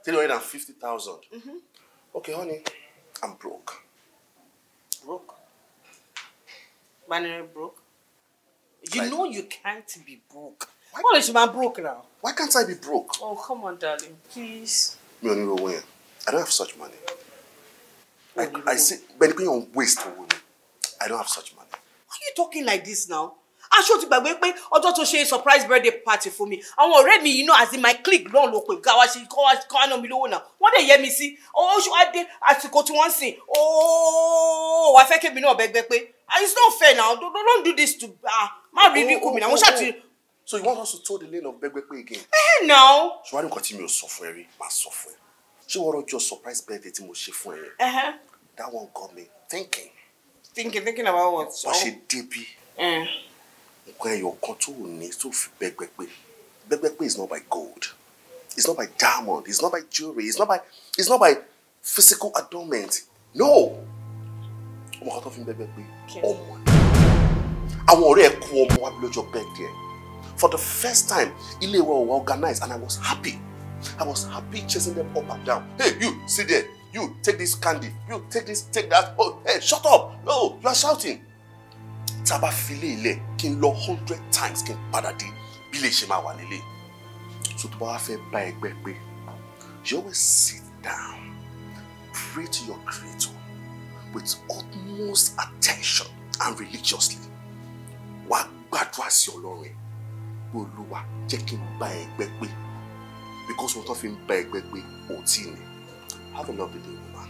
350,000. Okay, honey, I'm broke. Broke? Banner broke? You Like- know you can't be broke. Why is man broke now? Why can't I be broke? Oh, come on, darling. Please. Mi ò ní owó yẹn. I don't have such money. I see, bẹ́ẹ̀ni pé yàn waste owó ni. I don't have such money. Why are you talking like this now? Aṣọ ti gbàgbé pé ọjọ́ tó ṣe surprise birthday party fún mi. Àwọn ọ̀rẹ́ mi, as in my clique náà ló pè ká wá ṣe kọ́ wá ná mi lówó náà. Wọ́n dẹ̀ yẹ mi sí. Ó ṣe wá dé àsìkò tí wọ́n ń sìn. Ó wàá fẹ́ kémi náà bẹ́gbẹ́ pé. Ah, it's not fair now. Don't do this to, ah, má rí rí kù mí náà. Mo ṣáà ti. So you want us to toe the lane of Bẹ́gbẹ́pé again? Ẹ now. Ṣé wàá ní nǹkan tí mi ò sọ fún ẹ rí? Màá sọ fún ẹ. Ṣé wọ́n rọ́jò surprise birthday tí mo ṣe fún ẹ yẹn? That one got me thinking. Thinking about what? Wọ́n ṣe débí. Nǹkan ẹyọ kan tó ò ní tó fi bẹ́gbẹ́ pé. Bẹ́gbẹ́ pé is not by gold. It's not by diamond. It's not by jewelry. It's not by physical adornment. No! Ọmọ kan tó fi ń bẹ́gbẹ́ pé ọmọ ni. Àwọn ọ̀rẹ́ ẹ̀ kó ọmọ wá bí lọ́jọ́ birthday ẹ̀. For the first time, ilé wa ò wá organized and I was happy. I was happy chasing them up and down. "Hey, you, sit there. You, take this candy. You, take this, take that. Oh, hey, shut up. No, you are shouting." Tá a bá fi ilé ilẹ̀ kí n lọ 100 times kí n padà dé bí lè ṣe máa wà nílé. So tó bá wá fẹ́ bá ẹgbẹ́ pé, you always sit down, pray to your creator with utmost attention and religiously. Wàá gbàdúrà sí Ọlọ́run ẹ̀ pé, "Olúwa, jẹ́ kí n bá ẹgbẹ́ pé," because ohun tó fi ń bá ẹgbẹ́ pé ò tí ì ní. Have a lovely day, woman.